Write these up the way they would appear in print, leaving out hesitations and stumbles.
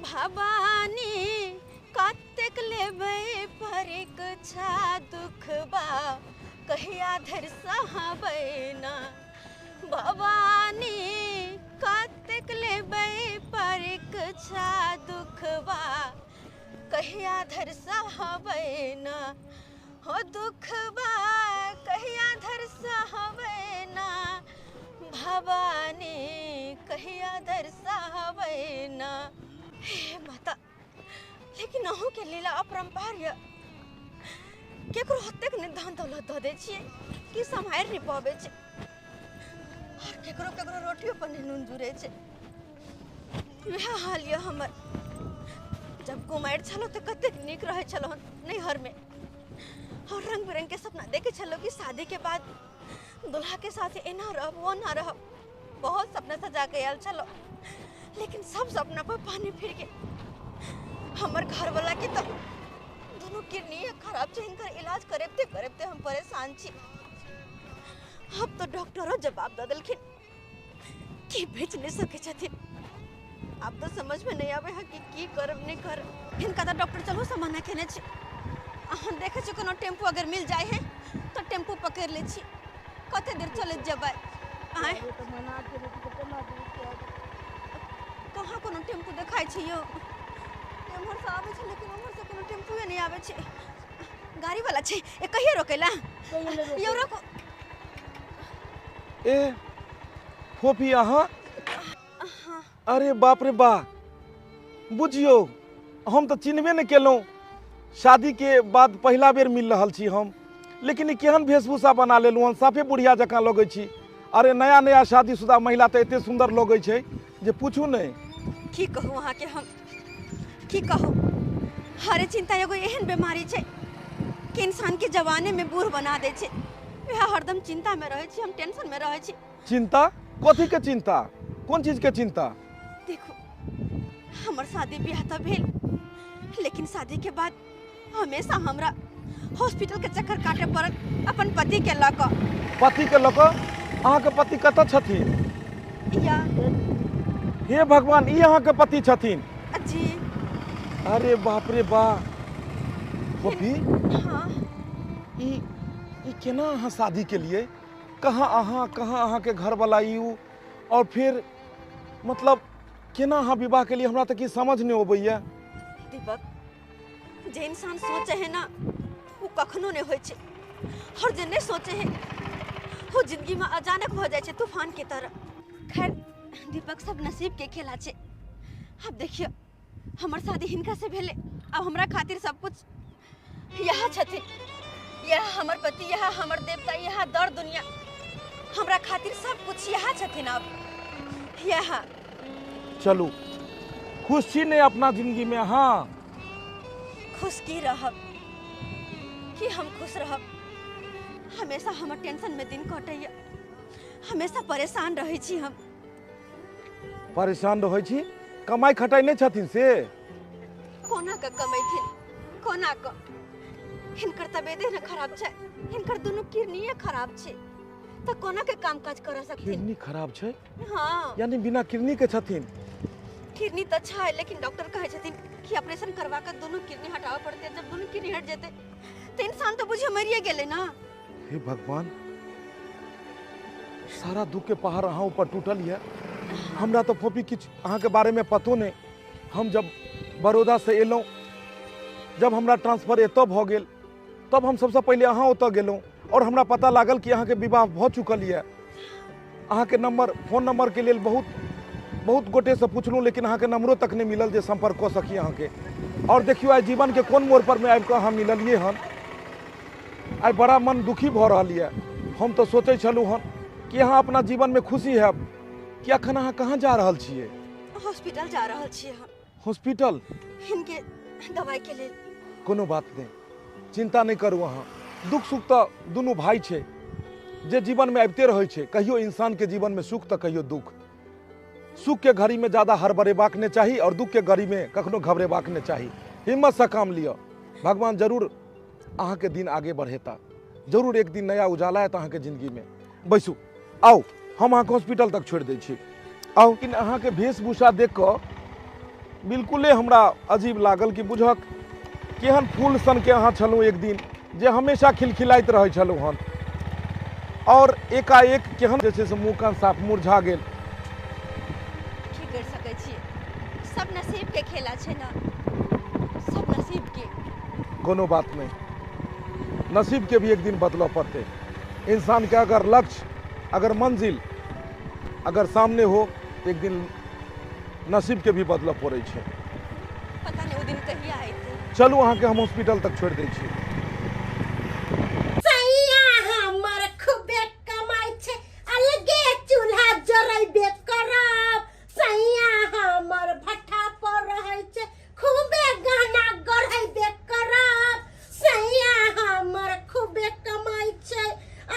भवानी कतेक लेबै परीक्षा दुखबा कहिया धरि सहबै ना। भवानी कतेक लेबै परीक्षा दुखबा कहिया धरि सहबै ना। हो दुखबा कहिया धरि सहबै ना। भवानी कहिया धरि सहबै ना। हे माता, लेकिन अहूँ के लीला अपरम्पार यऽ। केकरो ओतेक ने धन दौलत दऽ दै छियै कि सम्हारि नहि पबै छै, और केकरो केकरो रोटियो पर नहि नून जुड़ै छै। वएह हाल यऽ हमर। जब कुमारि छलहुँ तऽ कतेक नीक रहै छलहुँ नैहरमे, और रंग बिरंग के सपना देखै छलहुँ कि शादी के बाद दुल्हा के साथ एना रहब ओना रहब। बहुत सपना सजा के आयल छलहुँ, लेकिन सब सपना पर पानी फिर गेल। हमर घरवाला के तो दोनों किडनी खराब छै, हिनकर इलाज करेबते करेबते हम परेशान छी। अब तो डॉक्टरो जवाब दऽ देलखिन कि बेच नहीं सकै छथिन। आब तो समझ में नहीं आबै है कि की करब नहीं करब। हिनका तो डॉक्टर चलू से मना केने छै। अहाँ देखै छी कोनो टेम्पू अगर मिल जाए है तो टेम्पू पकड़ि लै छी। कते देर चलैत जेबै? आँय, कहाँ कोनो टेम्पू देखाइ छै यौ? एम्हरसँ आबै छै लेकिन ओम्हरसँ कोनो टेम्पूए नहि आबै छै। गाड़ी वाला छै, ए कहिया रोकेला यौ? रोको। ए फोफी अहाँ? अरे बाप रे बा, बुझियौ हम तऽ चिन्हबे नहि केलहुँ। शादी के बाद पहिला बेर मिल रहल छी हम, लेकिन ई केहन वेशभूषा बना लेलहुँ हन, साफे बुढ़िया जकाँ लगै छी। अरे नया नया शादीशुदा महिला तऽ एते सुन्दर लगै छै जे पूछू नहि। की कहू अहाँके हम, की कहू। हरे चिंता एगो एहन बीमारी छै कि इंसान के जवाने में बूढ़ बना दै छै। वएह हरदम चिंता में रहै छी हम, टेंशन में रहै छी। चिंता? कथी के चिंता? कोन चीज के चिंता? देखू, हमर शादी ब्याह तऽ भेल, लेकिन शादी के बाद हमेशा हमरा हॉस्पिटल के चक्कर काटे पड़ल अपन पति के लऽ कऽ। पति के लऽ कऽ? अहाँके पति कतऽ छथिन? या हे भगवान, ई अहाँके पति छथिन? जी। अरे बाप रे बा, फोफी। हाँ। ई ई केना अहाँ शादी के लिए? कहाँ अहाँ, कहाँ अहाँके घरवाला ई उ, और फिर मतलब केना अहाँ विवाह के लिए? हमरा तऽ किछु समझ नहि अबैया। दीपक, जे इंसान सोचे है ना वो कखनो नहीं होइ छै, और जे नहीं सोचे है वो जिंदगी में अचानक हो जाइ छै तूफान के तरह। खैर दीपक, सब नसीब के खेला छै। अब देखियो, हमर शादी हिनका से भेलै, अब हमरा खातिर सब कुछ यह छथिन। यह हमर पति, यह हमर देवता, यह दर दुनिया, हमरा खातिर सब कुछ यह छथिन। अब यह चलू, खुश छी ने अपना जिंदगी में? हाँ खुश की रहब, कि हम खुश रहब? हमेशा हमर टेंशन में दिन कटैया, हमेशा परेशान रहै छी हम। परेशान रहै छी? कमाई खटाई नहि छथिन से? कोना के कमैथिन, कोना के? हिनकर तबियते ने खराब छै, हिनकर दुनू किडनीए खराब छै, तऽ कोना के काम काज कर सकथिन? किडनी खराब छै? हाँ। यानी बिना किडनी के छथिन? किडनी तऽ छै, लेकिन डॉक्टर कहै छथिन कि ऑपरेशन करवा के दुनू किडनी हटाबऽ पड़तै। जब दुनू किडनी हट जेतै तऽ इंसान तो बुझियो मरिए गेलै ना। हे भगवान, सारा दुख के पहाड़ अहाँ ऊपर टूटल यऽ। हमरा तऽ फोफी किछु अहाँके बारेमे पतो नहि। हम जब बड़ौदा से एलहुँ, जब हमरा ट्रांसफर एतऽ भऽ गेल, तब हम सबसँ पहिले अहाँ ओतऽ गेलहुँ और हमरा पता लागल कि अहाँके विवाह भऽ चुकल यऽ। अहाँके नंबर, फोन नंबरके लेल बहुत बहुत गोटेसँ पुछलहुँ, लेकिन अहाँके नंबरो तक नहि मिलल जे सम्पर्क कऽ सकी अहाँके। और देखियौ आइ जीवनके कोन मोड़ पर मे आबिकऽ अहाँ मिललियै हन। आइ बड़ा मन दुखी भऽ रहल यऽ। हम तऽ सोचै छलहुँ हन कि अहाँ अपना जीवनमे खुशी हैब, कि अखन अहाँ कहाँ जा रहल छियै? हॉस्पिटल जा रहल छियै हम। हॉस्पिटल? हिनके दवाई के लेल। कोनो बात नहि, चिंता नहि करू अहाँ। दुख सुख तऽ दुनू भाई छै जे जीवनमे आबिते रहै छै। कहियो इंसानके जीवनमे सुख तऽ कहियो दुख। सुख के घड़ी में ज्यादा हड़बड़ेबाक नहि चाही और दुख के घड़ी में कखनो घबरेबाक नहि चाही। हिम्मत से काम लिअ, भगवान जरूर अहाँके दिन आगे बढ़ेता। जरूर एक दिन नया उजाला आयत अहाँके जिंदगी में। बैसू, आउ हम अहाँके हॉस्पिटल तक छोड़ि दै छी। आउ। लेकिन अहाँके वेशभूषा देख कऽ बिल्कुले हमरा अजीब लागल कि बुझक केहन फूल सनके अहाँ छलहुँ एक दिन जे हमेशा खिलखिलाइत रहै छलहुँ हन, और एकाएक केहन जे छै से मुँह कान साफ मुरझा गेल। की कर सकै छी, सब नसीब के खेला छै ना, सब नसीब के। कोनो बात नहीं, नसीब के भी एक दिन बदलऽ पड़तै। इंसान के अगर लक्ष्य, अगर मंजिल अगर सामने हो, एक दिन नसीब के भी बदलऽ पड़ै छै। पता नहीं ओ दिन कहिया अयतै। चलू अहाँके हम हॉस्पिटल तक छोड़ि दै छी। सैया हमर खूबे कमाइ छै, अलगे चूल्हा जरैबे करब। सैया हमर भट्ठा पर रहै छै, खूबे गहना गढ़ैबे करब। सैया हमर खूबे कमाइ छै,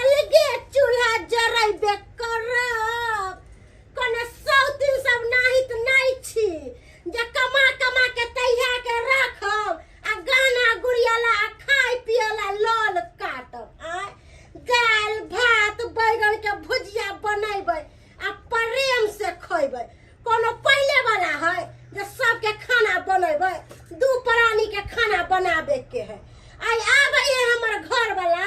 अलगे चूल्हा जरैबे करब। कोनो सौतिन सब नाहित नहि छी जे कमा कमा के तैया के राखब आ गहना गुड़ियाला आ खाय पियला लल काटब। आय दालि भात बैगन के भुजिया बनेबै आ प्रेम से खैबै। कोनो पहिले वाला है जे सबके खाना बनेबै, दू प्राणी के खाना बनाबे के है। आइ आबै हमर घर वाला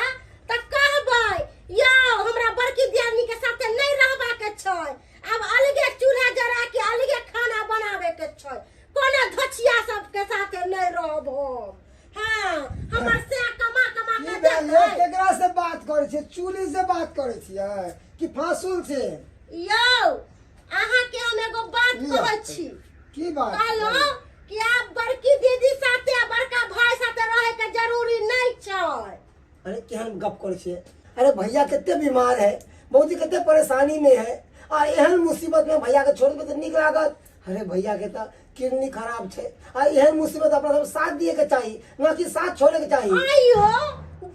तऽ कहबै यौ हमरा बड़की दियादनी के साथे नहीं रहबा के छै, अब अलगे चूल्हा जरा के अलगे खाना बनावे के छै, कोनो धोछिया सबके साथे नहीं रहब हम। हाँ, हमर से कमा कमा के देतै। केकरा से बात करै छियै? चूल्ही से बात करै छियै कि फासुल से? यौ अहाँ के हम एगो बात कहै छी। की बात? कहलहुँ कि आब बड़की दीदी साथे आ बड़का भाई साथे रहे के जरूरी नहीं छै। अरे केहन गप करै छियै? अरे भैया कते बीमार है, भौजी कते परेशानी में है, आ एहन मुसीबत में भैया के छोड़ देबै तऽ नीक लागत? अरे भैया के तऽ किडनी खराब छै, आ एहन मुसीबत अपना सब साथ दिए के चाही, ना कि साथ छोड़े के चाही। आइयो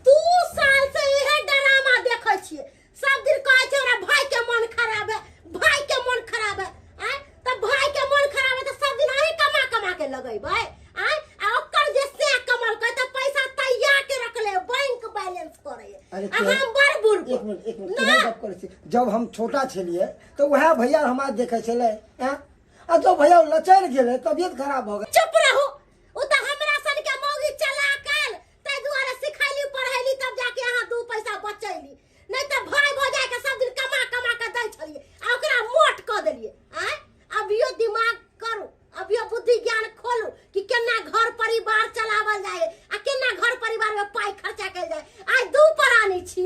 2 साल से इहे ड्रामा देखै छियै। सब दिन कहै छै हमरा भाई के मन खराब है, भाई के मन खराब है। आय तऽ भाई के मन खराब है तऽ सब दिन अहीं कमा कमा के लगेबै। आय आ ओकर जे से कमलकै तऽ पैसा तैयार के रखले, बैंक बैलेंस करे। अरे हम बड़ बुढ़। एक मिनट एक मिनट, केहन गप करै छी? जब हम छोटा छलियै तऽ वएह भैया हमरा देखै छलै, आ जब भैया लचरि गेलै तबियत खराब भऽ गेल। चुप रहू, ओ तऽ हमरा सन के मौगी चला काल ताहि दुआरे सिखैली पढ़ैली तब जाके अहाँ 2 पैसा बचैली, नहीं तऽ भाई भौजाई के सब दिन कमा कमा के दै छलियै आ ओकरा मोट कऽ देलियै। आँय अभियो दिमाग करू, अभियो बुद्धि ज्ञान खोलू कि केना घर परिवार चलावल जाय आ केना घर परिवार में पाई खर्चा कयल जाय। आइ 2 प्राणी छी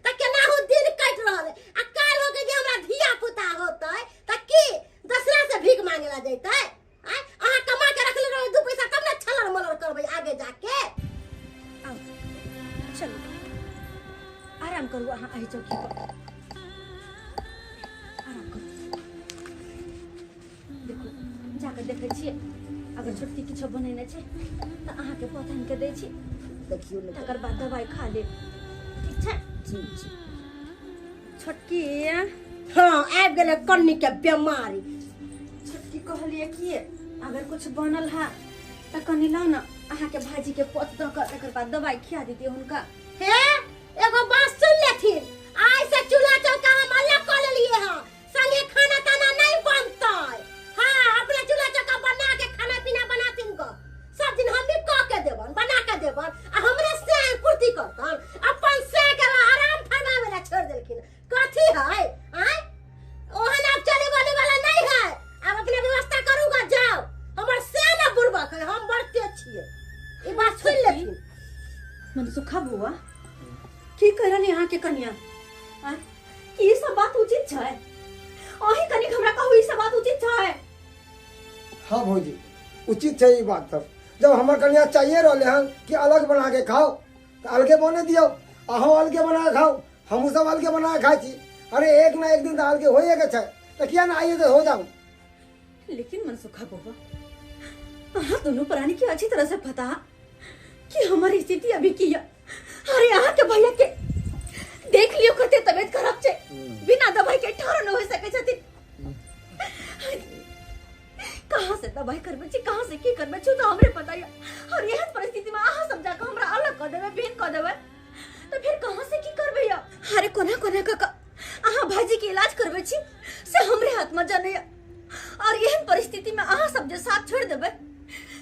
तऽ केनाहु दिन कटि रहल है, आ काल्हि हो के जे हमरा धिया पुता होतै तऽ की दसरा से भीख मांगे ला जैतै? आँय अहाँ कमा के रखले रहबै 2 पैसा तब ने छलर मलर करबै आगे जाके। आउ चलू आराम करू, अहाँ एहि चौकी पर आराम करू। देखू जाके देखै छियै अगर छोटकी किछो बनेने छै तऽ अहाँके पथन के दै छी, देखियौ ने, तकर बाद दवाई खा लेब, ठीक छै? ठीक छै। छोटकी हाँ आबि गेलै कन्नी के बेमारी। छोटकी कहलियै कि अगर कुछ बनल है तऽ कनि लाउ ने अहाँके भाजी के पथ दऽ कऽ तकर बाद दवाई खिया देतियै हुनका। हे एगो बात सुन लेथिन, आइ से चूल्हा चौका हम अलग कऽ लेलियै हँ, संगे खाना ताना नहीं बनतै। हाँ अपना चूल्हा चौका बना के खाना पीना बनाथिन गो, सब दिन हमही कऽ के देबन, बना के देबन आ हमरे से पूर्ति करतन। अपन से के आराम फरमावे ला छोड़ देलखिन। कथी है? आँय ओहन आब चले बोले वाला नहीं है, आब अपना व्यवस्था करूँगा। जाओ हमर से ना बुड़बक है, हम बढ़ते छियै, ई बात सुन लेथिन। मनसुखा बुआ की कहि रहली अहाँके कनिया? की ई सब बात उचित छै? अहीं कनिक हमरा कहू ई सब बात उचित छै? हाँ भौजी उचित छै ई बात। तब जब हमर कनिया चाहिए रहले हन कि अलग बना के खाओ तऽ अलगे बने दियौ, अहूँ अलगे बना के खाओ, हमहूँ सब अलगे बना के खाइ छी। अरे एक ना एक दिन तऽ अलगे होइए के छै, तऽ किया ना आइए तऽ हो जाऊ। लेकिन मनसुखा बुआ अहाँ दोनों प्राणी के अच्छी तरह से पता कि हमारी स्थिति अभी की है। अरे अहाँ के भैया के देख लियो कते तबियत खराब छै, बिना दवाई के ठाढ़ न हो सकै छथिन। कहाँ से दवाई करबै छी, कहाँ से की करबै छी तो हमरे पता है। और एहन परिस्थिति में अहाँ सब जाके हमरा अलग कऽ देबै, भिन्न कऽ देबै तऽ फिर कहाँ से की करबै या? अरे कोना कोना कऽ अहाँ भाईजी के इलाज करबै छी से हमरे हाथ में जनैया। और एहन परिस्थिति में अहाँ सब जे साथ छोड़ देबै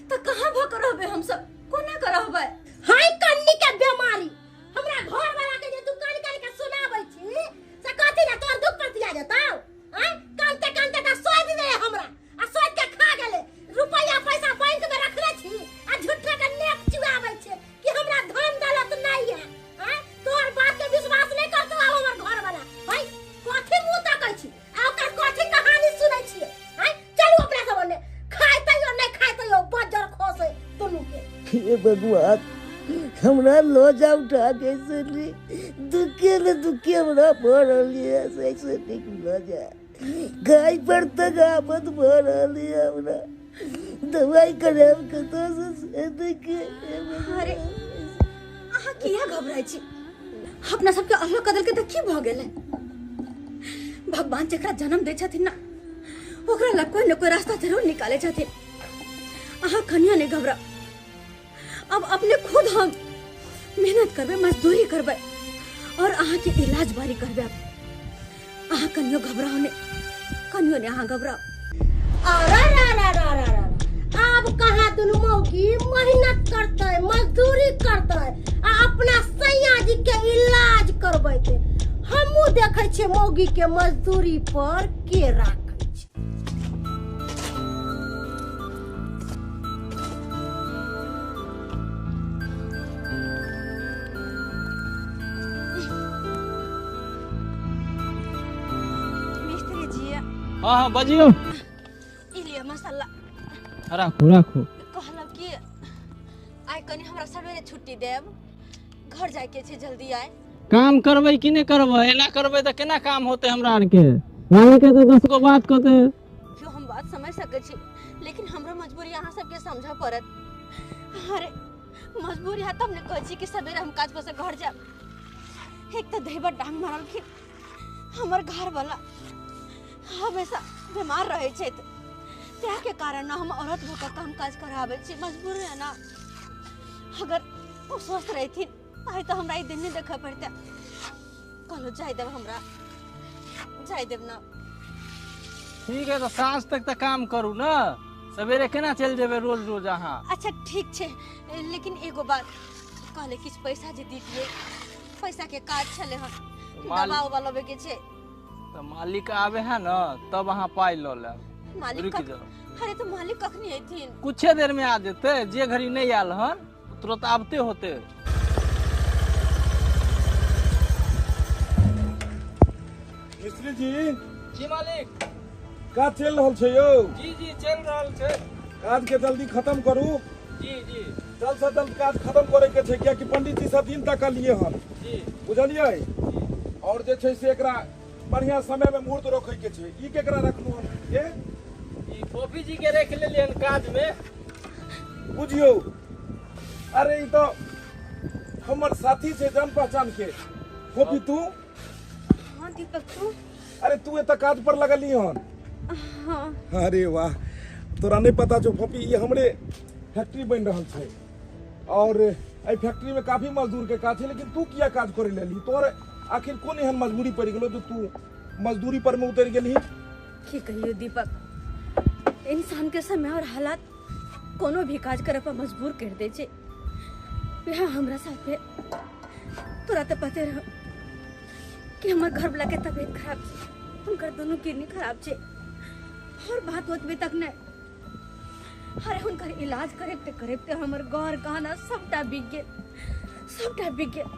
तऽ कहाँ भऽ कऽ रहबै हम सब, कोना कऽ रहबै? हाय कन्नी के बीमारी हमरा घर वाला के जे तू कान कान के सुनाबै छी से कथी ना तोर दुख पतिया जेतौ? आय कानते कानते त सोच दे हमरा आ सोच के खा गेले। रुपया पैसा बैंक में रखले छी आ झूठा के नेक चुआबै छे कि हमरा धन दौलत नहीं है। आय तोर बात के विश्वास नहीं करतो आब हमर घर वाला। भाई कथी मुंह तकै छी आ ओकर कथी कहानी सुनै छी? आय चलू अपना सब ओने खाय तैयो नहीं खाय तैयो बजर खोसे दुनू के। हे भगवान हमरा लजा उठा के सुनी दुखे न दुखे हमरा भरल है, से निक लजा गाय पर तक आफत भरल है। हमरा दवाई कराब कतौ से देखे। अरे अहाँ किया घबराइ छी? अपना सबके अलग कऽ देलकै तऽ की भऽ गेलै? भगवान जकरा जन्म दै छथिन ना ओकरा लग कोई न कोई रास्ता जरूर निकाले छथिन। अहाँ कनियो नहीं घबराउ। अब अपने खुद हम मेहनत करबै, मजदूरी करबै और अहाँ के इलाज बारी करबै। अहाँ कनियो घबराउ नहीं, कनियो नहीं अहाँ घबराउ। अरे रा रा रा रा रा आब कहाँ दुनू मौगी मेहनत करतै, मजदूरी करतै आ अपना सैया जी के इलाज करबैते। हमहूँ देखै छियै मौगी के मजदूरी पर के राखै छै। मिस्त्री जी। हाँ हाँ बजियो। ई लिअ मसाला। राखू राखू। कहलहुँ कि आइ कनि हमरा सवेरे छुट्टी देब, घर जाइके छै जल्दी आइ। काम करबै कि नहि करबै? एना करबै तऽ केना काम होतै हमरा आरके? मालिक के तऽ 10 गो बात कहतै। यो हम बात समझ सकै छी लेकिन हमरो मजबूरी अहाँ सबके समझऽ पड़त। अरे मजबूरी है तब ने कहै छी कि सवेरे हम काज पर से घर जायब। एक तऽ देहबर डांग मारलखिन हमर घरवाला, हमेशा बीमार रहै छथि, ताहि के कारण ना हम औरत भऽ कऽ काम काज कराबै छी, मजबूर है ना। अगर ओ स्वस्थ रहिथिन आइ तऽ हमरा ई दिन नहि देखऽ पड़तै। कहलहुँ जाय देब, हमरा जाय देब ना। ठीक है तो साँझ तक तऽ काम करू ना, सवेरे केना चलि जेबै रोज रोज अहाँ? अच्छा ठीक छै लेकिन एगो बात कहले किछु पैसा जे दितियै, पैसा के काज छलै हन, दवा उवा लबै के छै। तऽ मालिक आबे है ना तब अहाँ पाइ लऽ लेब। मालिक अरे तो मालिक कखनी अयथिन? कुछे देर में आ जेतै, जे घड़ी नहीं आयल हन तुरंत आबते होते। मिस्त्री जी। जी मालिक। काज चलि रहल छै यौ? जी जी चलि रहल छै। काज के जल्दी खत्म करू। जी जी जल्द से जल्द काज खत्म करे के छै कियाकि पंडित जी से दिन तक लिए हन। जी बुझलियै? और जे छै से एकरा बढ़िया समय में मुहूर्त रखे के छै। ई केकरा रखलू हन? ए ई फोफी जी के रख लेलियन काज में। बुझियौ अरे ई तो हमर साथी छै जान पहचान के। फोफी तू? हाँ दीपक तू? अरे तू एतऽ काज पर लगली हन? हाँ। अरे वाह तोरा नहीं पता छौ फोफी, ई हमरे फैक्ट्री बनि रहल छै और एहि फैक्ट्री में काफी मजदूर के काज छै, लेकिन तू किया काज करे लेली? तोर आखिर कोन एहन मजबूरी पड़ि गेलो जो तू मजदूरी पर में उतरि गेलही? की कहियो दीपक, इंसान के समय और हालात कोनो भी काज करे पर मजबूर कर दे छै। वह हमरा साथ है। तोरा तो पते रह कि हमर घर वाला के तबीयत खराब छै, हुनकर दोनों किडनी खराब छै और बात ओतबे तक नहीं। अरे हुनकर इलाज करते करते हमर घर गहना सबटा बिक गेल, सबटा बिक गेल,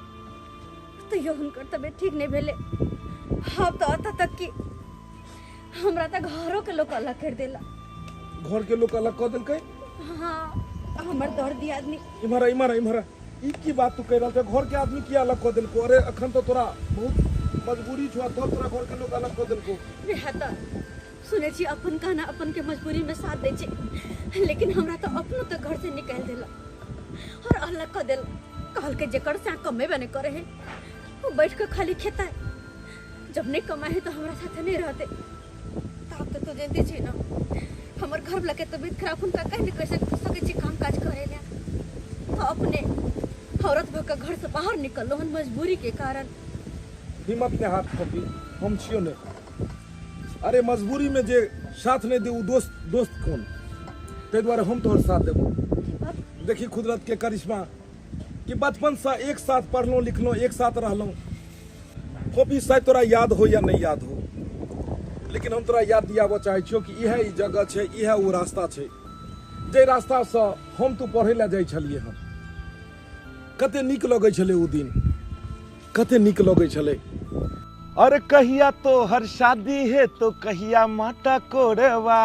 तैयो हुनकर तबीयत ठीक नहीं भेलै। अब तो अतः तक कि हमरा तऽ घरों के लोग अलग कर देला। घर के लोग अलग कर देलकै? हाँ हमर दर्दी आदमी। इम्हर इम्हर इम्हर ई की बात तू कहि रहल छ? घर के आदमी किया अलग कर देलको? अरे अखन तो तोरा बहुत मजबूरी छौ तब तोरा घर के लोग अलग कर देलको। वएह तऽ सुनै छी अपन कहना अपन के मजबूरी में साथ दै छै, लेकिन हमरा तऽ अपनो तऽ घर से निकालि देला और अलग कर देला। कहलकै जेकर से कमेबे नहीं करे है वो बैठ के खाली खेता है, जब नहीं कमाए है तो हमरा साथे नहीं रहते। तब तो तू जानते छी ना हमर घर वाला के तबीयत खराब, हुनका कहि नहीं कहि सकै छी काम काज करे ले, तो अपने औरत भऽ के घर से बाहर निकललो हन मजबूरी के कारण। हिम्मत ने हाथ फोपी, हम छियो ने। अरे मजबूरी में जे साथ नहीं दे उ दोस्त दोस्त कोन। ताहि दुआरे हम तोहर साथ देबो। देखी कुदरत के करिश्मा कि बचपन से एक साथ पढ़लहुँ लिखलहुँ, एक साथ रहलहुँ। फोफी शायद तोरा याद हो या नहीं याद हो, लेकिन हम तोरा याद दियाबऽ चाहै छियौ कि इएह ई जगह छै, इएह ओ रास्ता छै जे रास्तासँ हम तू पढ़ै लए जाइ छलियै हन। कते नीक लगै छलै ओ दिन, कते नीक लगै छलै। अरे कहिया तोहर शादी है तो कहिया माटा कोरबा,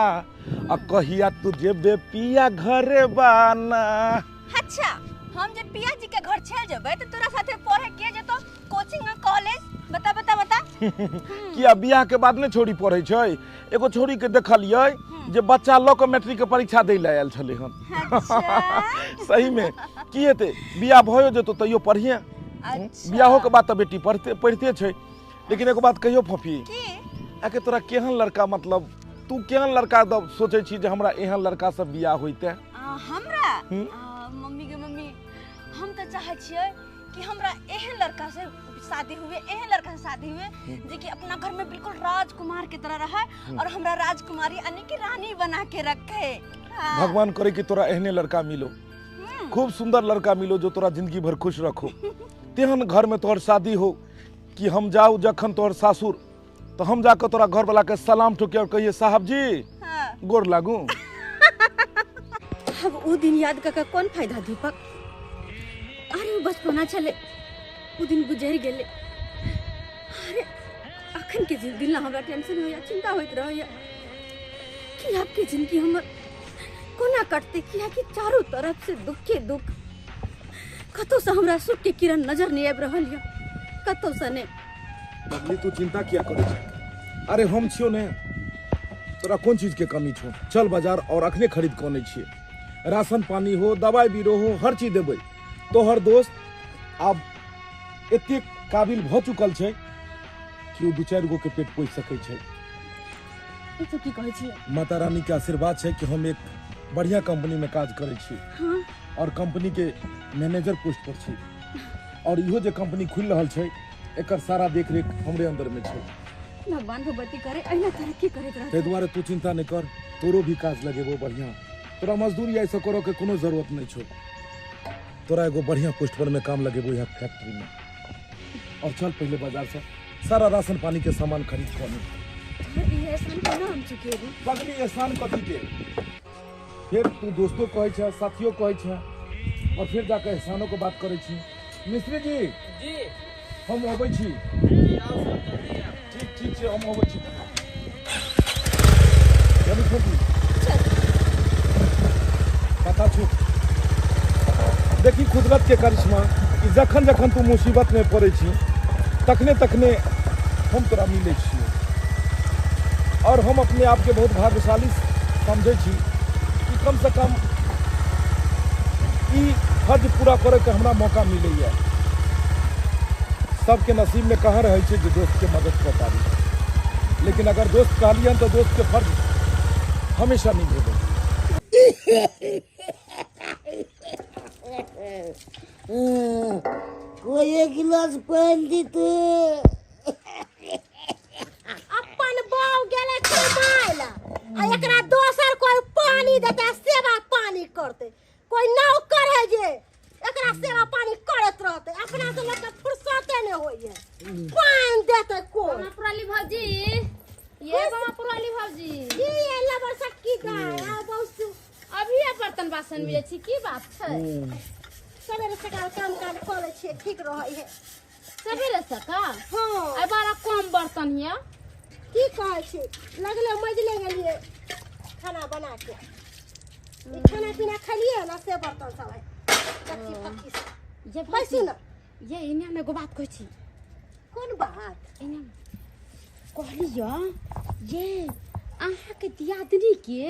आ कहिया तू जेबे पिया घरे बाना। अच्छा हम जे पिया जी के घर चल जेबै त तोरा साथे पढ़े के जेतो कोचिंग आ कॉलेज? बता बता बता। किया बियाह के बाद ने छोरी पढ़ै छै? एगो छोरी के देखलियै जे बच्चा ल के मैट्रिक के परीक्षा दै लए आयल छलै हन। अच्छा सही में की हेतै, बियाह भयो जेतो तैयो पढ़िए। अच्छा बियाहो के बाद त बेटी पढ़ते पढ़िते छै। लेकिन एगो बात कहियो फफी, की आके तोरा केहन लड़का, मतलब तू केहन लड़का दब सोचै छी जे हमरा एहन लड़का से बियाह होइते? हमरा मम्मी के मम्मी हम तो चाहै छियै कि हमरा एहन लड़का से शादी हुए, एहन लड़का से शादी हुए जे कि अपना घर में बिल्कुल राजकुमार के तरह रहे और हमरा राजकुमारी यानी कि रानी बना के रखे। हाँ। भगवान करे कि तोरा एहने लड़का मिलो, खूब सुंदर लड़का मिलो जो तोरा जिंदगी भर खुश रखो। तेहन घर में तोहर शादी हो कि हम जाऊ जखन तोहर सासुर तो हम जाकर तोरा घर वाला के सलाम ठोके और कहिए साहब जी। हाँ। गोर लागू। अब वो दिन याद कर कौन फायदा दीपक? अरे वो बचपना छले, वो दिन गुजर गेले। अरे अखन के दिन ला हमरा टेंशन होया, चिंता होइत रहैया कि आपके जिंदगी हमर कोना कटते, किया कि चारों तरफ से दुख के दुख, कतौ से हमरा सुख के किरण नजर नहीं आबि रहल या, कतौ से नहीं। बबली तू चिंता किया करै छै? अरे हम छियो ने, तोरा कोन चीज के कमी छौ? चल बाजार और अखने खरीद कऽ अनै छियै, राशन पानी हो, दवाई बीरो हो, हर चीज देबै। तोहर दोस्त आब एतेक काबिल भऽ चुकल छै कि ओ दू चारि गो के पेट पोसि सकै छै। ई तो की कहै छियै? माता रानी के आशीर्वाद छै कि हम एक बढ़िया कंपनी में काज करै छी। हाँ। और कंपनी के मैनेजर पोस्ट पर छी, और इहो जे कंपनी खुलि रहल छै एकर सारा देखरेख हमरे अंदर में छै। भगवान भगवती करे अहिना तरक्की करैत रहत। ताहि दुआरे तू चिंता नहि कर, तोरो भी काज लगेबो बढ़िया। तोरा मजदूरी ऐसे करऽ के कोनो जरूरत नहीं छौ, तोरा एगो बढ़िया पोस्ट पर में काम लगेबो यहाँ फैक्ट्री में। और चल पहले बाजार से सारा राशन पानी के सामान खरीद कऽ आनी। तोहर ई एहसान केना हम चुकेबो? पगली एहसान कथी के? फिर तू दोस्तो कहै छै, साथियो कहै छै, और फिर जाके एहसानो के बात करै छी। मिस्त्री जी जी हम अबै छी। जी आओ सर, जल्दी आओ। ठीक ठीक छै, हम अबै छी। चलू छोटी, पता छौ देखी कुदरत के करिश्मा कि जखन जखन तू मुसीबत में पड़ै छी तखने तखने हम तोरा मिलै छियौ। और हम अपने आप के बहुत भाग्यशाली समझै छी कि कम से कम ई फर्ज पूरा करे के हमरा मौका मिलैया। सबके नसीब में कहाँ रहै छै जे दोस्त के मदद कऽ पाबी, लेकिन अगर दोस्त कहलियन तऽ दोस्त के फर्ज हमेशा निभेबै। कोई एक गिलास पानी दी तो। अपन बाव गेले कमाय ला आ एकरा दोसर कोई पानी देते, सेवा पानी करते, कोई नौकर है जे एकरा सेवा पानी करत रहते, अपना से लोग के फुर्सते नहीं होई है। पानी देते कोई। पुराली भौजी, ये बाबा पुराली भौजी की ये लबर सटकी गाय आ बहुत अभी बर्तन बासन मिले छी, की बात छै? सवेरे सकाल काम काज करै छियै, ठीक रहै है। सवेरे सकाल? हाँ। आ बड़ा कम बर्तन हिया। की कहै छी, लगले मजले गेलियै खाना बना के, ई खाना पीना खेलियै ना से बर्तन सब है कच्ची पक्की ये बैसू ना। ये इने हम एगो बात कहै छी। कोन बात? इने कहलियै ये अहाँ के दियादनी के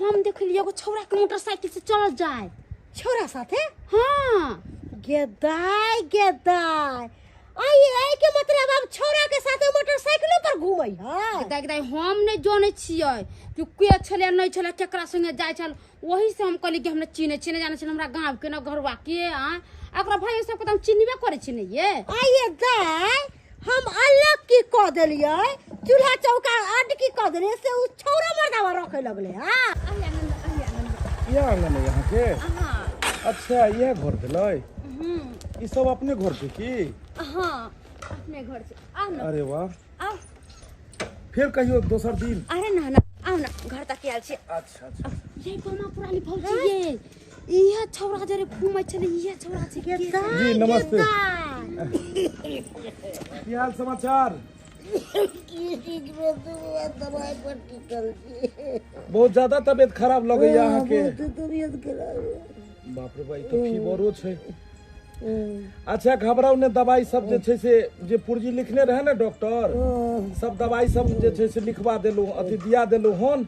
हम देखलियै एगो छौड़ा के मोटरसाइकिल से चलल जाय। छौड़ा साथे? हाँ। गेदाय गेदाय, आई आई के मतलब अब छौड़ा के साथे मोटरसाइकिलो पर घूमै है? देख देख हम नहीं जानै छियै कि के छलै नहीं छलै, केकरा संगे जाय छल, वही से हम कहली कि हमरा चिन्है छियै, नहीं जानै छियै हमरा गाँव के न घरवा के। आ ओकरा भाई सबके तऽ हम चिन्हबे करै छी ने ये। आइए दाय, हम अलग की कह देलियै, चूल्हा चौका अड की कह देलियै, से उ छौरा मर्दावा रखे लगले। हां यह आंगन है यहाँ के? हां। अच्छा यह घर भेलै? ई सब अपने घर के की? हां अपने घर से। आओ ना। अरे वाह, आओ फिर कहियो दोसर दिन। अरे ना ना आओ ना, घर तक आयल छी। अच्छा अच्छा। ये मामा पुरानी भौजी ये इह छौरा जरे घुमै छलै, इह छौरा छै के? जी नमस्ते, की हाल समाचार? दवाई पर टिकल छी। बहुत ज्यादा तबियत खराब लगैया अहाँ के? बहुत तबियत खराब। बाप रे भाई, तो फीवरो छै। अच्छा घबराउ ने, दवाई सब जे छै से जे पुर्जी लिखने रहे ने डॉक्टर, सब दवाई सब जे छै से लिखवा देलहुँ, अथी दिया देलहुँ हन।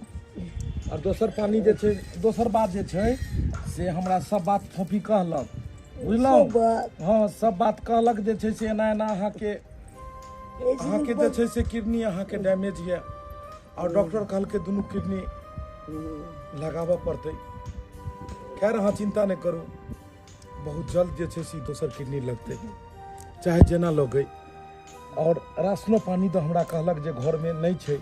और दोसर पानी जे छै, दोसर बात जे छै से हमरा सब बात फोफी कहलक, बुझलहुँ? हाँ सब बात कहलक जे छै से एना एना अहाँके अहाँके जे छै से किडनी अहाँके डैमेज यऽ और डॉक्टर कहलकै दुनू किडनी लगाबऽ पड़तै। खैर अहाँ चिंता नहि करू, बहुत जल्द जे छै से दोसर किडनी लगतै, चाहे जेना लगै। और राशनो पानी तऽ हमरा कहलक जे घरमे नहि छै,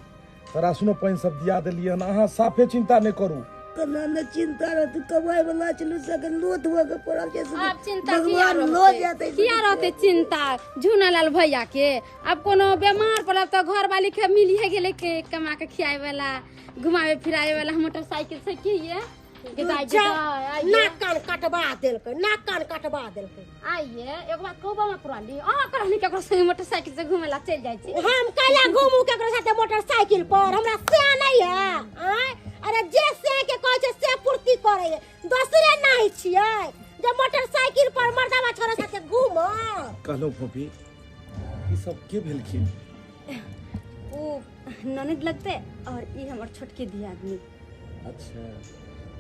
तऽ राशनो पानि सब दिया देलियै हन। अहाँ साफे चिंता नहि करू। केना ने चिंता रहतै, कमाइ वाला छलू सके लोथ हुआ के पड़ल छै। आब चिंता किया रहतै, किया रहतै चिंता झूनालाल भैया के? आब कोनो बेमार पड़ल तऽ घर वाली के मिलिए गेलै के कमा के खियाए वाला, घुमावे फिराए वाला, मोटरसाइकिल से की ये नाक कान कटवा देलकै, नाक कान कटवा देलकै। आइए एगो बात कहू मामा पुरानी, अहाँ कहनी केकरो संगे मोटरसाइकिल से घुमे ला चलि जाइ छी? हम कैला घुमू केकरो साथे मोटरसाइकिल पर, हमरा से नहीं है। आय अरे जे से के कहै छै से पूर्ति करै है, दोसरे नहीं छियै जे मोटरसाइकिल पर मर्दावा छोरा साथे घूम। कहलहुँ फोफी, ई सब के भेलखिन? ओ ननद लगते और ई हमर छोटके दियादनी। अच्छा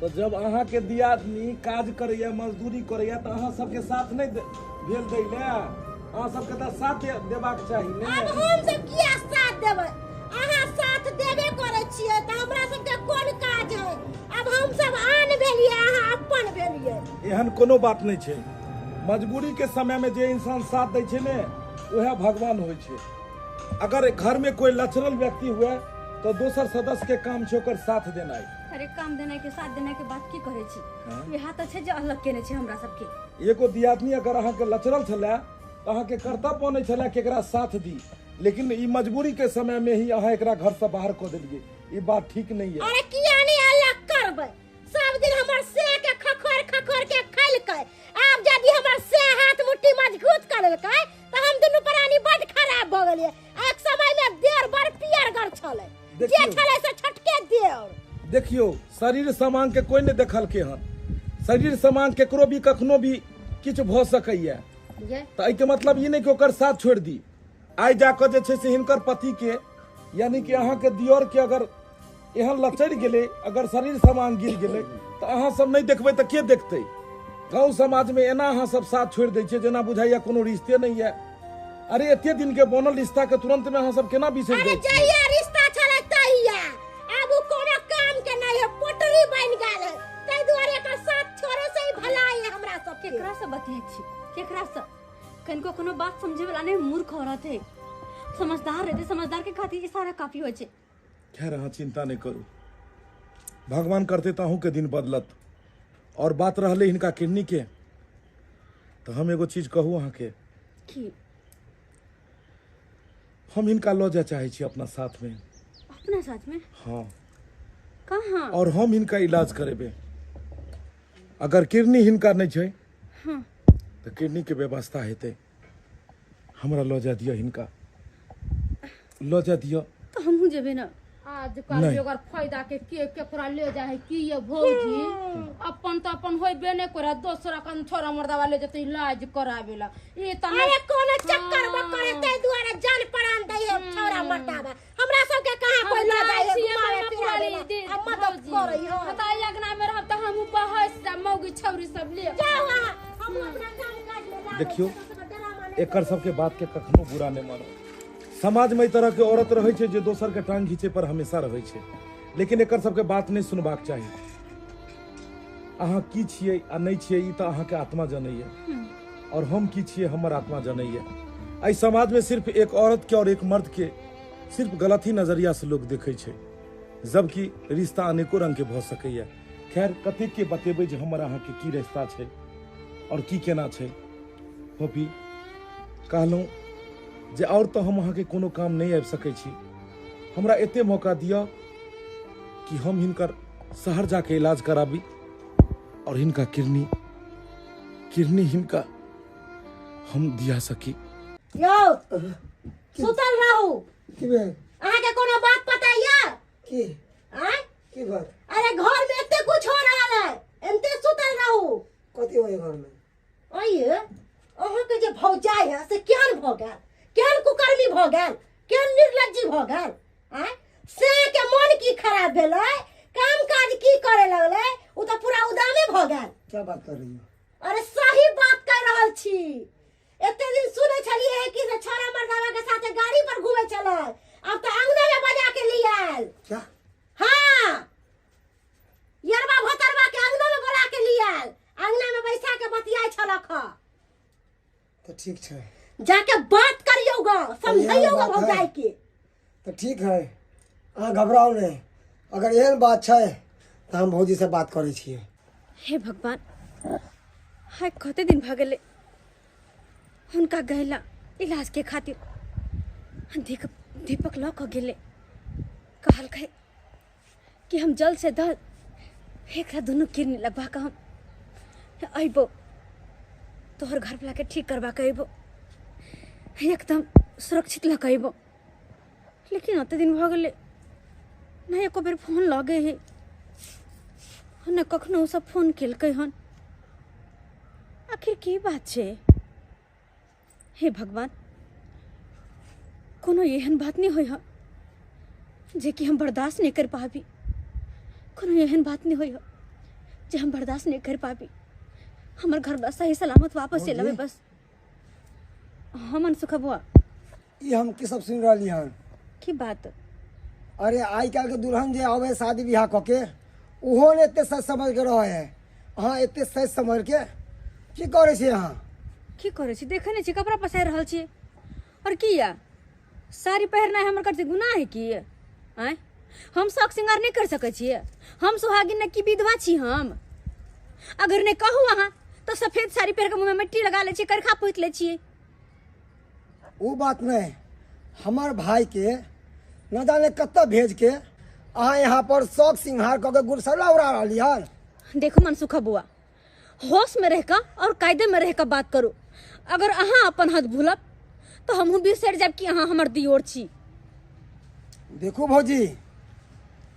तो जब अहाँ के दियादनी काज करैया, मजदूरी करैया, तऽ अहाँ सबके साथ नहीं भेल दै ले? अहाँ सबके तऽ साथ देबाक चाही ने। अब हम सब किया साथ देबै? अहाँ साथ देबे करै छियै तऽ हमरा सबके कोन काज है? अब हम सब आन भेलियै, अहाँ अपन भेलियै। एहन कोनो बात नहीं छै, मजबूरी के समय में जे इंसान साथ दै छै ने वएह भगवान होइ छै। अगर घर में कोई लचरल व्यक्ति हुए तो दोसर सदस्य के काम छै ओकर साथ देनाइ। अरे काम देनाइ के साथ देनाइ के बात की कहै छी? इएह तऽ छै जे अलग केने छै हमरा सबके। एगो दियादनी अगर अहाँके लचरल छलै तऽ अहाँके कर्तव्य बनै छलै कि एकरा साथ दी, लेकिन ई मजबूरी के समय में ही अहाँ एकरा घर से बाहर कऽ देलियै, ई बात ठीक नहीं है। अरे किया नहीं अलग करबै? सब दिन हमर से के खखोर खखोर के खैलकै, आब यदि हमर से हाथ मुट्ठी मजबूत कर लेलकै तऽ हम दुनू प्राणी बड खराब भऽ गेलियै। एक समय में देर बड़ पियरगर छलै, जे छलै से छटके देर। देखियो शरीर सामान के कोई नहीं देखलकै हन, शरीर सामान केकरो भी कखनो भी किछु भऽ सकैया, तऽ एहिके मतलब ई नहि कि ओकर साथ छोड़ि दी। आइ जाकऽ जे छै से हिनकर पति के यानी कि अहाँके दियोर के अगर एहन लचरि गेलै, अगर शरीर सामान गिर गेलै तऽ अहाँ सब नहि देखबै तऽ के देखतै? गाँव समाज में एना अहाँ सब साथ छोड़ि दै छियै जेना बुझाइया कोनो रिश्ते नहीं है। अरे एते दिन के बनल रिश्ता के तुरंत में अहाँ सब केना बिसरि जाइ छियै? जहिया रिश्ता छलै तहिया, आब उ कोनो काम के नहीं है, पोटरी बनि गेल है, ताहि दुआरे एकर साथ छोड़े से ही भलाई है हमरा सबके। केकरा से बतियाइ छी? केकरा से? कनको कोनो बात समझे वाला नहीं, मूर्ख औरत है। समझदार रहते, समझदार के खातिर इशारा काफी होइ छै। खैर अहाँ चिंता नहीं करू, भगवान करते तऽ अहूँ के दिन बदलत। और बात रहलै हिनका किडनी के, तऽ हम एगो चीज कहू अहाँके की? हम हिनका लऽ जाय चाहै छी अपना साथ में। अपना साथ में? हाँ। कहाँ? और हम हिनका इलाज करेबै। अगर किडनी हिनका नहीं छै हाँ। तऽ किडनी के व्यवस्था हेतै। हमरा लऽ जाय दिअ, हिनका लऽ जाय दिअ। तऽ हमहूँ जेबै ना। आजकल बेगर फायदा के केकरा ले जाए है की ये भौजी? अपन तो अपन होइबे नहीं करे, दोसरा कन छोरा मर्दावा ले जते इलाज करावेला। ई त अरे कोनो चक्कर बक्कर है ताहि दुआरे जान प्राण दै है छोरा मर्दावा। हमरा सबके कहाँ कोई ल जाए है घुमावे फिरावे ला, आ मदद करै है। बताइ अगना में रहब त हम बहस मौगी छौरी सब ले जाओ अहाँ, हम अपना काम काज में लागल। देखियो एकर सबके बात के कखनो बुरा नहीं मानो। समाज में एहि तरह के औरत रहै छै जे दोसर के टांग घींचे पर हमेशा रहै छै, लेकिन एकर सबके बात नहीं सुनबाक चाही। अहाँ की छियै आ नहीं छियै ई तऽ अहाँके आत्मा जनैया, और हम की छियै हमर आत्मा जनैया। एहि समाजमे सिर्फ एक औरतके और एक मर्दके सिर्फ गलत ही नजरियासँ लोक देखै छै, जबकि रिश्ता अनेको रङ्गके भऽ सकैए। खैर कतेकके बतेबै जे हमर अहाँके की रिश्ता छै और की केना छै। फोफी कहलहुँ जे और तऽ हम अहाँके कोनो काम नहि आबि सकै छी, हमरा एते मौका दिअ कि हम हिनकर शहर जाके इलाज कराबी और हिनका किडनी किडनी हिनका हम दिया सकी। यौ सुतल रहू। की भेल? अहाँके कोनो बात पता या? की आँय? की बात? अरे घर में एते कुछ हो रहल है, एते सुतल रहू। कथी होय घर में? आइए अहाँके जे भौजाई है से केहन भऽ गेल, केहन कुकर्मी भऽ गेल, केहन निर्लज्जी भऽ गेल। आँय से के मन की खराब भेलै, काम काज की करे लगलै, ओ तऽ पूरा उदामे भऽ गेल। क्या बात कर रही हो? अरे सही बात कह रहल छी। एते दिन सुनै छलियै है कि से छोरा मर्दावा के साथे गाड़ी पर घूमे छलै, अब तऽ अंगना में बजा के ले आयल। क्या? हाँ यरबा भतरवा के अंगना में बोला के ले आयल, अंगना में बैसा के बतियाइ छलक ह। तो ठीक है, जाके बात करियौ ग, समझाइयौ ग भौजाई के। तो ठीक है, अहाँ घबराउ नहीं, अगर एहन बात छै तऽ हम भौजी से बात करै छियै। हे भगवान, हाय कते दिन भऽ गेलै हुनका गैला इलाज के खातिर। दीपक लऽ कऽ गेलै, कहलकै कि हम जल्द से जल्द एकरा दुनू किडनी लगवा कऽ हम अयबो, तोहर घर वाला के ठीक करवा के अयबो, एकदम सुरक्षित लऽ कऽ अयबो। लेकिन ओते दिन भऽ गेलै, नहि एको बेर फोन लगे है, नहि कखनो ओ सब फोन केलकै हन। आखिर की बात छै? हे भगवान, कोनो एहन बात नहीं होय जे कि हम बर्दाश्त नहीं कर पाबी, कोनो एहन बात नहीं होय जे हम बर्दाश्त नहीं कर पाबी। हमर घर बस सही सलामत वापस चल आवे बस। हम अनसुखा बुआ, ई हम की सब सुन रहली हन? की बात? अरे आइ काल्हि के दुल्हन जे आवे शादी बियाह कऽ के, ओहो ने एते सच समझ के रहे है, अहाँ एते सच समझ के की करै छी? अहाँ की करै छी? देखै नहि छी कपड़ा पसारि रहल छी। और की या साड़ी पहिरनाइ हमर कर गुनाह है की? आँय हम शौक श्रृंगार नहि कर सकै छियै? हम सुहागिन ने की विधवा छी हम? अगर नहि कहू अहाँ तऽ सफेद साड़ी पहिर के मुँह में मिट्टी लगा लै छियै, करखा पोति लै छियै। ओ बात नहीं, हमर भाई के न जाने कतऽ भेज के अहाँ यहाँ पर शौक श्रृंगार कऽ के गुरसला उड़ा रहली हन। देखो मनसुखा बुआ, होश में रह और कायदे में रह के बात करू। अगर अहाँ अपन हद भूलब तो हमहूँ बिसरि जायब कि अहाँ हमर दियोर छी। देखू भौजी,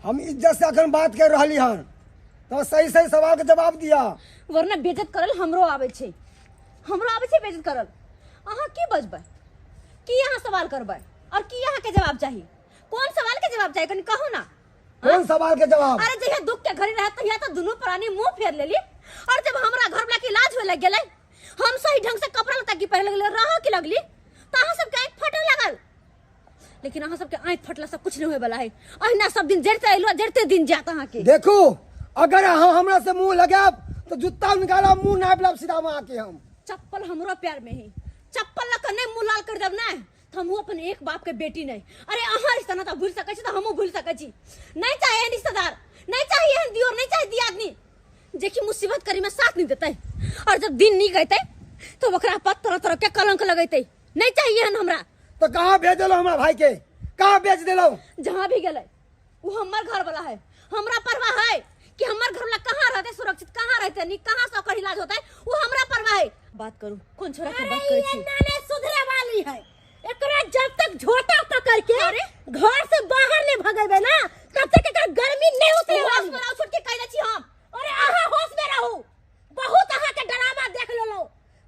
हम इज्जत से अखन बात कर रहली हन, तो सही सही सवाल के जवाब दिया, वरना बेइज्जत करल हमरो आबै छै, हमरो आबै छै बेइज्जत करल। अहाँ की बजबै, की अहाँ सवाल करबै और की अहाँ के जवाब चाही? कौन सवाल के जवाब चाही कनी कहू ना? कौन सवाल के जवाब? अरे जहिया दुख के घड़ी रहत तहिया तो दुनू प्राणी मुंह फेर लेली, और जब हमरा घर वाला के इलाज होए लग गेलै, हम सही ढंग से कपड़ा लत्ता की पहिरे लगले, रह के लगली, तो अहाँ सबके आँखि फटे लागल। लेकिन अहाँ सबके आँखि फटला सब कुछ नहीं होए वाला है, अहिना सब दिन जड़ते अइलो जड़ते दिन जात अहाँ के। देखू अगर अहाँ हमरा से मुंह लगायब तो जूता निकालब, मुंह नाप लब सीधा में आके। हम चप्पल हमरो प्यार में ही, चप्पल लग नहीं मुंह लाल कर देब ना तो हमहूँ अपन एक बाप के बेटी नहीं। अरे अहाँ रिश्ता ना तो भूल सकै छी तो हमहूँ भूल सकै छी। नहीं चाहे एहन रिश्तेदार, नहीं चाहिए एहन दियोर, नहीं चाहे दियादनी जे कि मुसीबत करी में साथ नहीं देते, और जब दिन नहीं गए तो ओकरा पर तरह तरह के कलंक लगेते। नहीं चाहिए एहन हमरा। तो कहाँ भेज देलहुँ हमरा भाई के? कहाँ भेज देलहुँ? जहाँ भी गेलै वो हमर घर वाला है, हमरा परवाह है कि हमर घर वाला कहाँ रहते सुरक्षित, कहाँ रहते नहीं, कहाँ से ओकर इलाज होता है, वो हमरा परवाह है। बात करू कौन छोरा के बात करै छी? नाने सुधरे वाली है, एकरा जब तक झोटा पकड़ के घर से बाहर नहीं भगेबे ना तब तक एकर गर्मी नहीं उतरे वाली। होश में रहू, छोट के कहि दै छी हम। अरे अहाँ होश में रहू, बहुत अहाँ के ड्रामा देख लेलहुँ,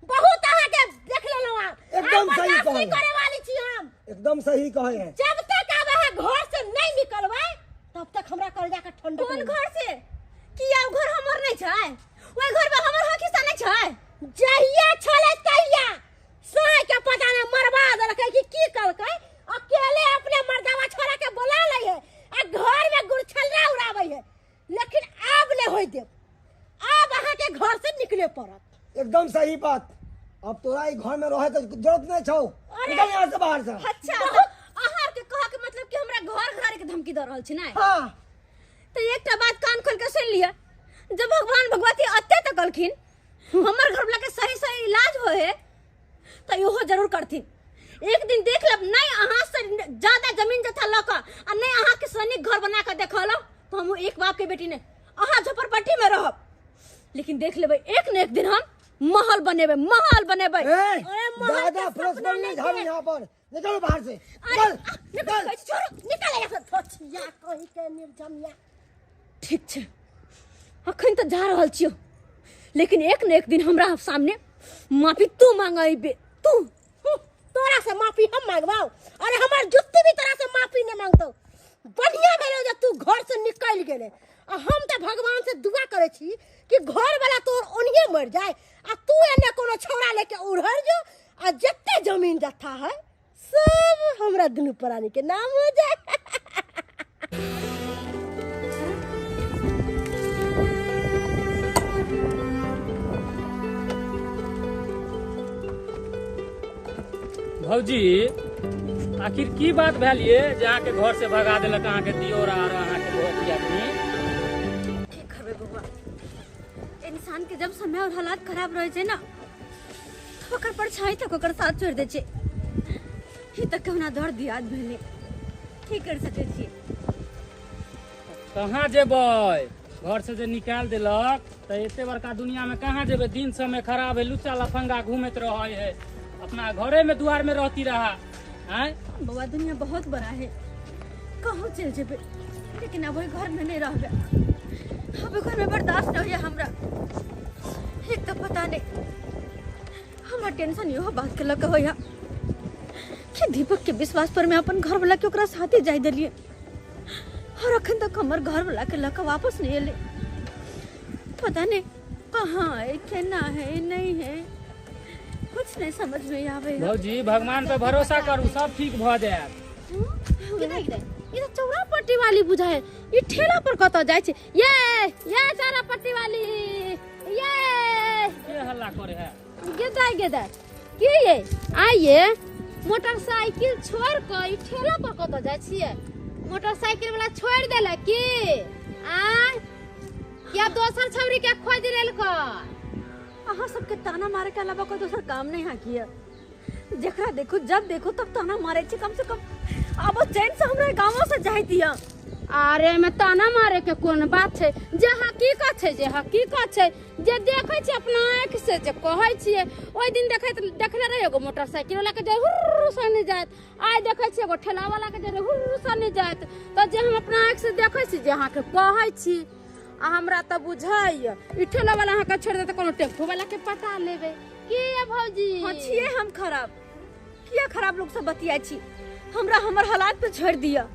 बहुत अहाँ के देख लेलहुँ। अहाँ एकदम सही बर्दाश्त नहीं करे वाली छी हम। एकदम सही कहे हैं। जब तक आब अहाँ घर से नहीं निकलबै तब तक हमरा कलेजा के ठंडक कोन घर से? किया घर हमर नहीं छै? ओइ घर में हमर हक हिस्सा नहीं छै? जहिया छलै तहिया साँय के पता नहीं मरबा देलकै कि की कलकै, अकेले अपने मर्दावा छोरा के बोला लै है आ घर में गुरछल्ला उड़ाबै है। लेकिन आब नहीं होय देब, आब अहाँ के घर से निकले पड़त। एकदम सही बात, अब तोरा ई घर में रहे के जरूरत नहीं छौ, निकल यहाँ से बाहर से। अच्छा अहाँ के कह के मतलब कि हमरा घर घर के धमकी द रहल छी नै? हां। त एकटा बात कान खोल के सुन लिअ, जब भगवान भगवती अत्ते तकलखिन हमर घर वाला के सही सही इलाज होए है त इहो जरूर करथिन। एक दिन देख लब, नहीं अहाँ से ज्यादा जमीन जथा ल क आ नहीं अहाँ के सैनिक घर बना के देखल तो हम एक बाप के बेटी ने अहाँ झोपड़पट्टी में रहब, लेकिन देख लेबै एक न एक दिन हम महल बनेबै, महल बनेबै। अरे ज्यादा फ्रेश नहीं झाड़ू यहाँ पर, निकलो बाहर से। अरे निकल, छोड़ो, निकल यहाँ से। थोचिया कहि के निर्जमिया। ठीक छै, अखन त जा रहल छियौ, लेकिन एक न एक दिन हमरा सामने माफी तू मांगैबे। तू तोरा से माफी हम मांगबाऊ? अरे हमर जुत्ती भी तोरा से माफी नहीं मांगतो। बढ़िया भेलो जे तू घर से निकल गेले, आ हम त भगवान से दुआ करे छी कि घर वाला तोर ओनिये मर जाए आ तू एने कोनो छौड़ा लेके उड़हर जो, आ जत्ते जमीन जत्था है सब हमरा दुनू प्राणी के नाम हो जाए। भौजी आखिर की बात भेल ये जे अहाँ के घर से भगा देलक अहाँ के दियोर आर अहाँ के भौजी आदमी? की करबै बौआ, इंसान के जब समय और हालात खराब रहे छै ना तो ओकर परछाई तक ओकर साथ छोड़ दे छै। ई तक केहुना दर्द दियाद भेलै, की कर सकै छी? कहाँ जेबै, घर से जे निकाल देलक त एते बड़का दुनिया में कहाँ जेबै? दिन समय खराब है, लुच्चा लफंगा घूमैत रहै है, अपना घरे में दुआर में रहती रहा। हैं बौआ, दुनिया बहुत बड़ा है, कहूँ चल जेबै, लेकिन अब घर में नहीं रहबै, अब घर में बर्दाश्त नहीं होइए हमरा। एक तो पता नहीं हमरा टेंशन इहो बात के लऽ के होइए कि दीपक के विश्वास पर मैं अपन घर वाला के ओकरा साथे जाय देलियै और अखन तक हमर घर वाला के लऽ के वापस नहीं एलै। पता नहीं कहाँ है, केना है, नहीं है, कुछ नहीं समझ में आवे। भौजी भगवान पे भरोसा करू, सब ठीक भ जायत। ये तो चौरा पट्टी वाली बुझाए, ये ठेला पर कतौ जाय छै। ये चौरा पट्टी वाली, ये के हल्ला करे है? गेदाय गेदाय की ये आइए मोटरसाइकिल छोड़ के ई ठेला पर कतौ जाय छियै? मोटरसाइकिल वाला छोड़ देलक की? आ या दोसर छौरी के खोज लेलक? अहाँ सबके ताना मारे के अलावा कोई दोसर काम नहीं है किया। जकरा देखो जब देखो तब ताना मारे छी, कम से कम अब चैन से हमरा गाँव से जाय दिया। अरे में ताना मारे के कोन बात छै, जे हकीकत छै, जे हकीकत छै, जे देखै छी अपना आँखि से जे कहै छियै। ओहि दिन देखने रही एगो मोटरसाइकिल वाला के जे हुर्र सने जायत, आइ देखै छियै एगो ठेला वाला के जे हुर्र सने जायत। तऽ जे हम अपना आँखि से देखै छी जे अहाँके कहै छी, आ हमरा तऽ बुझाइए ई ठेला वाला अहाँके छोड़ि देतै, कोनो टेम्पू वाला के पटा लेबै की ये भौजी? हाँ छियै हम खराब, किया खराब लोग सब बतियाइ छी? हमरा हमर हालात पे छोड़ दिया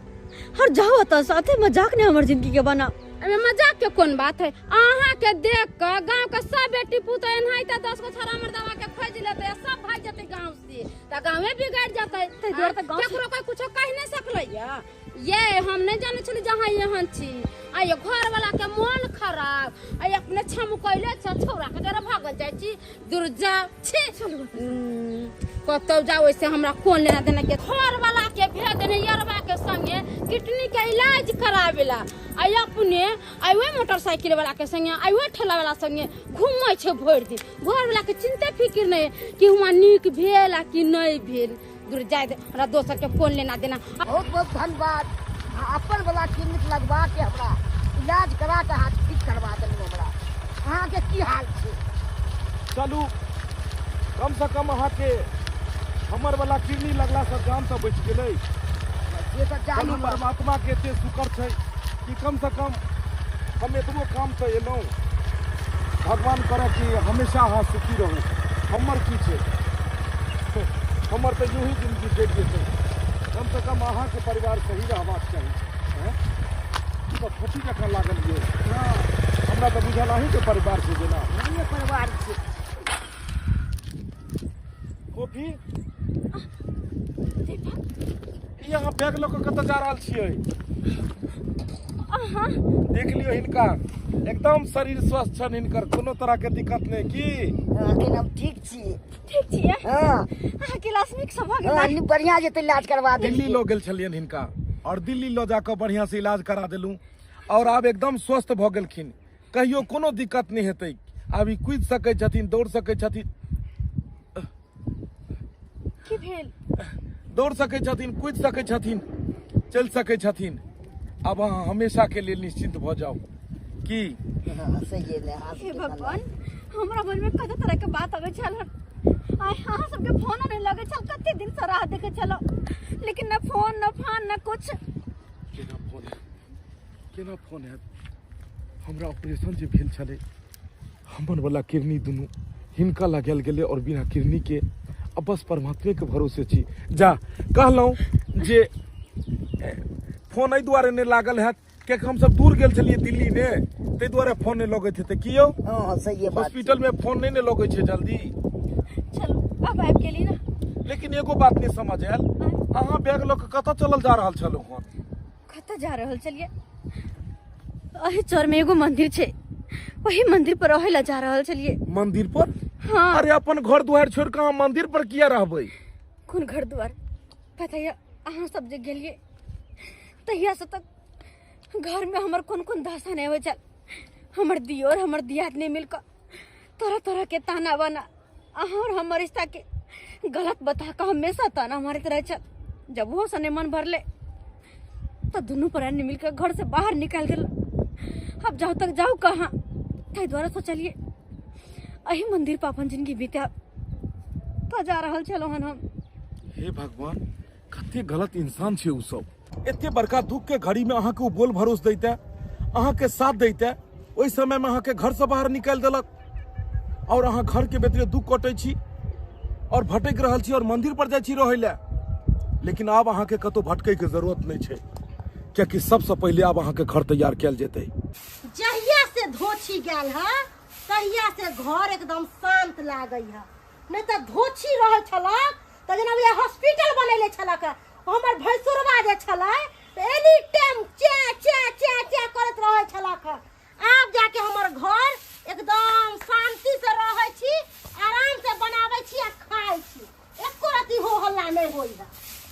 हर जाओ तो साथे मजाक ने हमर जिंदगी के बना। अरे मजाक के कोन बात है, अहाँ के देख के गांव के सब बेटी पुतोह एनाहिते 10 गो छौड़ा मर्दावा के खोज लेतै, सब भाग जेतै गांव से, त गांवे बिगड़ जेतै। केकरो कोई कुछो कहि नहीं सकलै। ये हम नहीं जानै छली जहाँ एहन छी। आ ये घर वाला के मन खराब, आ अपने छमकैले छ छौड़ा के डरे भागल जाइ छी। दूर जा छी कतौ जाओ, ओइसे हमरा कोन लेना देना के। घर वाला के भेज देने यरवा के संगे किडनी के इलाज करावेला, आ अपने आ ओहि मोटरसाइकिल वाला के संगे आ ओहि ठेला वाला संगे घूमै छै भरि दिन। घर वाला के चिंता फिक्र नहीं कि हुआ नीक भेल आ कि नहीं भेल। दूर जाय दे, हमरा दोसर के कोन लेना देना। बहुत बहुत धन्यवाद, अपन वाला क्लिनिक लगवा के हमरा इलाज करा के हाथ ठीक करवा देलहुँ हमरा। अहाँके की हाल छै? चलू कम से कम अहाँके हमर वाला किडनी लगला से जान तऽ बचि गेलै। चलू परमात्मा के एते शुक्र छै कि कम से कम हम एतबो काम से एलहुँ। भगवान करे कि हमेशा अहाँ सुखी रहू। हमर की छै, हमर तऽ यूँ ही जिंदगी कटि जेतै। कम से कम अहाँके परिवार सही रहबाक चाही। तऽ फटी जकाँ लागल ये, हमरा तऽ बुझल अहीँके परिवार छै जेना। परिवार छै। कॉफी ई अहाँ बैग लऽ कऽ कतऽ जा रहल छियै? अहाँ देख लियो हिनका एकदम शरीर स्वस्थ छन हिनकर कोनो तरह के दिक्कत नहीं की। अखन हम ठीक छी। ठीक छियै? हां। अहाँ के इलाज नीक से भऽ गेल? हां बढ़िया जेतै इलाज करवा देलियै। दिल्ली लऽ गेल छलियन हिनका और दिल्ली लऽ जाकऽ बढ़िया से इलाज करा देलहुँ और आब एकदम स्वस्थ भऽ गेलखिन, कहियो कोनो दिक्कत नहीं हेतै। आब ई कूदि सकै छथिन, दौड़ सकै छथिन। की भेल? दौड़ सकै छथिन, कूदि सकै छथिन, चलि सकै छथिन। आब अहाँ हमेशा के लिए निश्चिंत भऽ जाउ की। हे भगवान, हमरा मन में कते तरह के बात अबै छल। आइ अहाँ सबके फोन नहि लगै छल, कते दिन से राह देखै छलहुँ, लेकिन न फोन न फान न कुछ। केना फोन हैत, केना फोन हैत? हमरा ऑपरेशन जे भेल छलै, हमर वाला किडनी दुनू हिनका लगायल गेलै और बिना किडनी के अब बस परमात्मे के भरोसे छी। जा कहलहुँ जे फोन एहि दुआरे नहि लागल हैत कियाकि हमसब दूर गेल छलियै दिल्ली ने, ताहि दुआरे फोन नहि लगैत हेतै। की यौ? हां सही बात। हॉस्पिटल में फोन नहीं ने लगै छै जल्दी। चलू अब आबि गेली ना। लेकिन एगो बात नहीं समझ आयल, अहाँ बैग लऽ कऽ कतऽ चलल जा रहल छलहुँ हन? कतऽ जा रहल छलियै? अही चौर में एगो मंदिर छै, वही मंदिर पर रहै लए जा रहल छलियै। मंदिर पर? हाँ। अरे अपन घर दुआर छोड़ कऽ अहाँ मंदिर पर किया रहबै? कोन घर दुआर? पता यऽ अहाँ सब जे गेलियै तहिया से तक घर में हमर कोन कोन दशा नहीं होइ छल। हमर दियोर हमर दियादनी मिल कऽ तरह तरह के ताना बाना अहाँ और हमर रिश्ता के गलत बता कऽ हमेशा ताना मारैत रहै छल। जब ओहो से नहीं मन भरले तो दुनू प्राणी मिल कऽ घर से बाहर निकालि देलक। अब जाओ तक जाओ कहाँ, ताहि दुआरे सोचलियै एहि मंदिर पर अपन जिंदगी बितायब, तो जा रहल छलहुँ हन हम। हे भगवान, कते गलत इंसान छै उ सब। एते बड़का दुख के घड़ी में अहाँके ओ बोल भरोस दैते, अहाँके साथ दैते, ओहि समय में अहाँके घर से बाहर निकालि देलक और अहाँ घर के भीतरे दुख कटै छी और भटकि रहल छी और मंदिर पर जाइ छी रहै लए। लेकिन आब अहाँके कतौ भटकै के जरूरत नहीं छै, कियाकि सबसे पहिले आब अहाँके घर तैयार कयल जेतै। जहिया से धोछी गेल है तहिया से घर एकदम शांत लागै है, नहीं तो धोछी रहल छलक तऽ जेना बुझाइ हॉस्पिटल बनैले छलक। हमर भैंसुरवा जे छलै तऽ एनी टाइम चे चे चे चे करैत रहै छलक। आब जाके हमर घर एकदम शांति से रहै छी, आराम से बनाबै छी आ खाइ छी, एको रति हो हल्ला नहीं होइ है।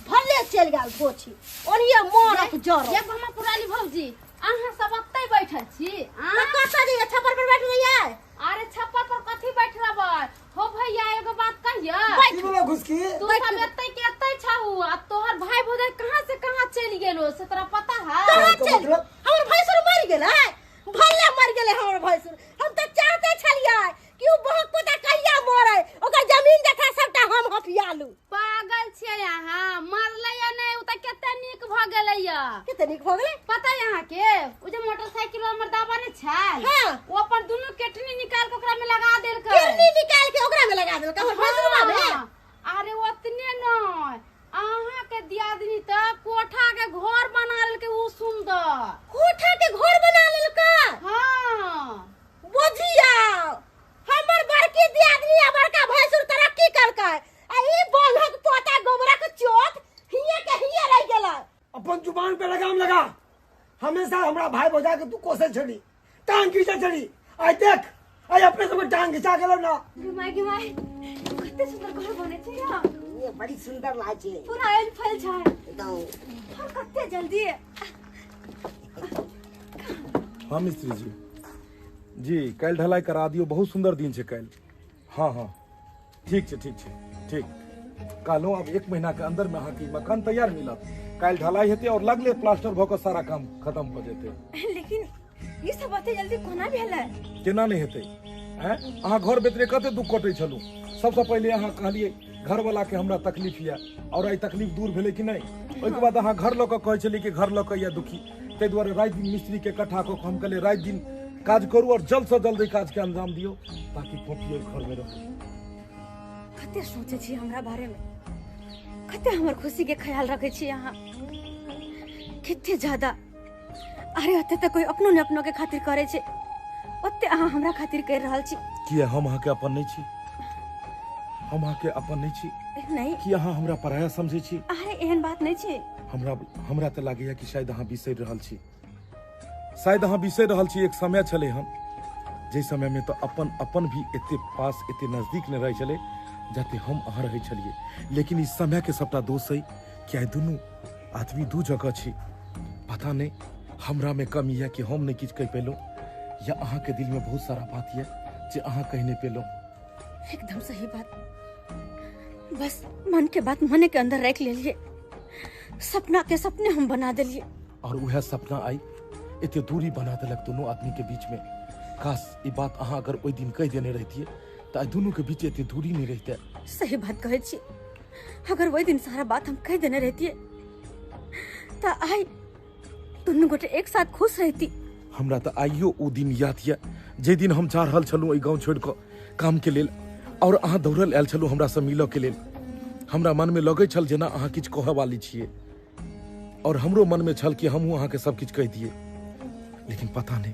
भले चलि गेल धोछी ओनिये मरत जरत। ये मामा पुराली भौजी, अहाँ सब ओतै बैठल छी? तऽ कतऽ जइयै? छप्पर पर बैठ रहियै? अरे छप्पर पर कथी बैठ रहबै हो भैया? एगो बात कहिया, की बोला घुसकी? तू सब एतै के एतै छहु आ तोहर भाई भौजाई कहाँ से कहाँ चलि गेलो से तोरा पता है? कहाँ चलि? हमर भैंसुर मरि गेलै, भले मरि गेलै हमर भैंसुर। हम तऽ चाहते छलियै कि ओ बहक पोता कहिया मरै, ओकर जमीन जथा सबटा हम हथियालू। पागल छियै अहाँ, मरलै या नहि? उ तऽ कते नीक भऽ गेलै या। कते नीक भऽ गेलै? पता है अहाँके, उ जे मोटरसाइकिल हमर दाबा नहि छल, हाँ। ओ अपन दुनू केटनी निकाल के ओकरा में लगा देलकै। किडनी निकाल के ओकरा में लगा देलकै हमर भैंसुरवा में? हाँ। अरे ओतने नहि, अहाँ के दियादनी तऽ कोठा के घर बना लेलकै। उ सुंदर कोठा के घर बना लेलकै? हाँ। बुझिया हमर बड़की दियादनी आ बड़का भैंसुर तरक्की करकै आ ई बन्हक पोता गोबरक चोट हिये के हिये रहि गेलै। अपन जुबान पे लगाम लगा। हमेशा हमरा भाई भौजा के तू कोसे छली, टांग खींचे छली। आइ देख, आइ अपने सबके टांग खिंचा गेलो ना। घुमाय घुमाय कते सुंदर घर बने छै यहाँ। ये बड़ी सुंदर लागे छै, पूरा आयल फैल छै एकदम। और कते जल्दी। हाँ मिस्त्री जी, जी काल्हि ढलाई करा दियौ, बहुत सुंदर दिन छै काल्हि। हाँ हाँ ठीक छै, ठीक छै, ठीक। कहलहुँ आब 1 महीना के अंदर में अहाँके मकान तैयार मिलत। काल्हि ढलाई हेतै और लगले प्लास्टर भऽ कऽ सारा काम खत्म भऽ जेतै। लेकिन ई सब एते जल्दी कोना भेलै? केना नहि हेतै? हैं, अहाँ घर बेतरे कते दुख कटै छलहुँ। सबसँ पहिले अहाँ कहलियै घरवाला के हमरा तकलीफ यऽ, और आइ तकलीफ दूर भेलै कि नहि? ओहिके बाद अहाँ घर लऽ कऽ कहै छलियै कि घर लऽ कऽ यऽ दुखी, ताहि दुआरे राति दिन मिस्त्री के इकट्ठा कऽ कऽ हम कहलियै राति दिन काज करू और जल्द से जल्द काज के अंजाम दियौ ताकि फोफी ओहि घर में रहै। कते सोचै छी हमरा बारे में, कते हमर खुशी के ख्याल रखै छी अहाँ, कते ज्यादा। अरे ओते तऽ कोई अपनो ने अपनो के खातिर करै छै, ओते अहाँ हमरा खातिर कर रहल छी। किया हम अहाँके अपन नहि छी? हम अहाँके अपन नहि छी? नहीं। कि अहाँ हमरा पराया समझै छी? अरे एहन बात नहीं छै। हमरा हमरा तऽ लागैया कि शायद अहाँ बिसरि रहल छी। शायद अहाँ बिसरि रहल छी, एक समय छलै हन जाहि समय में तो अपन अपन भी एते पास एते नजदीक नहीं रहे छलै जते हम अहाँ रहे छलिए। लेकिन इस समय के सबटा दोष है कि आइ दुनू आदमी दू जगह छी। पता नहीं हमरा में कमी है कि हम नहीं किछु कहि पेलहुँ, या अहाँ के दिल में बहुत सारा बात है जे अहाँ कहि नहीं पेलहुँ। एकदम सही बात, बस मन के बात मने के अंदर रख लेलिए, सपना के सपने हम बना दिलिए और वह सपना आई एते दूरी बना देलक दोनों आदमी के बीच में। काश ई बात अहाँ अगर ओहि दिन कहि देने रहितिए तो आई दोनों के बीच एते दूरी नहीं रहते। सही बात कहै छी, अगर वही दिन सारा बात हम कह देने रहतिए तो आई दोनों गोटे एक साथ खुश रहती। हमरा तो आइयो ओ दिन याद ये जे दिन हम जा रहल छलहुँ एहि गाँव छोड़ कऽ काम के लेल और अहाँ दौड़ल आयल छलहुँ हमरा से मिलऽ के लेल। हमरा मन में लगै छल जेना अहाँ किछु कहऽ वाली छियै और हमरो मन में छल कि हमहूँ अहाँके सब किछु कहि दियै, लेकिन पता नहीं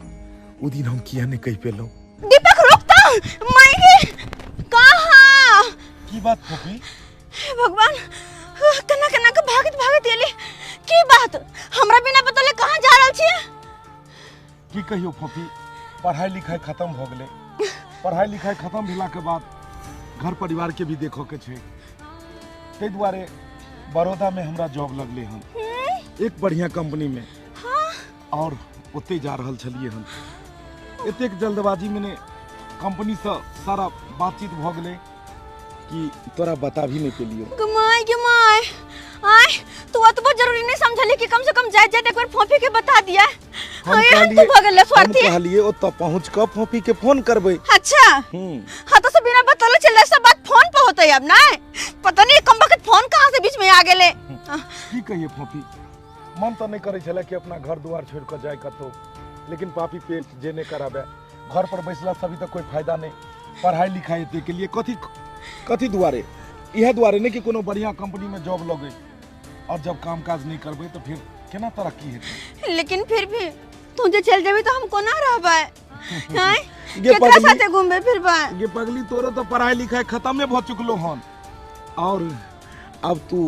ओ दिन हम किया नहीं कहि पेलहुँ। दीपक रुक तो, मैं कहाँ? की बात फोफी? हे भगवान, केना केना के भागत भागत एली, की बात? हमरा बिना बतौले कहाँ जा रहल छियै? की कहियो फोफी, पढ़ाई लिखाई खत्म हो गेलै। पढ़ाई लिखाई खत्म भेला के बाद घर परिवार के भी देखो के छै, ताहि दुआरे बड़ौदा में हमरा जॉब लगले हन एक बढ़िया कंपनी में। हाँ? और ओते जा रहल छलिए हन। एतेक जल्दबाजी में ने कंपनी से सारा बातचीत भ गेलै कि तोरा बता भी नहीं पेलियो। गमाय गमाय, आय तू अतबो जरूरी नहीं समझली कि कम से कम जाए जाए एक बार फोफी के बता दिया। हम कहलिए ओतऽ पहुँच कऽ फोफी के फोन करबै। अच्छा हाँ, तो सब बिना बतौले चल जाए, सब बात फोन पर होते अब ना। पता नहीं कम वक्त फोन कहाँ से बीच में आ गेले। की कहिए फोफी, मन तो नहीं करे छला कि अपना घर द्वार छोड़ कऽ जाए कतौ, लेकिन पापी पेट जे नहीं कराबे, घर पर बैसला सभी तो कोई फायदा नहीं। पढ़ाई लिखाई एते के लिए कथी कथी दुआरे, इएह दुआरे नहीं कि कोनो बढ़िया कंपनी में जॉब लगे, और जब काम काज नहीं करबै तो फिर केना तरक्की हेतै। लेकिन फिर भी तू जे चल जेबी तो हम कोना रहबै? हैं, केकरा साथे घूमबे फिरबै? गे पगली, तोरो तो पढ़ाई लिखाई खत्म भ चुकलो हन और अब तू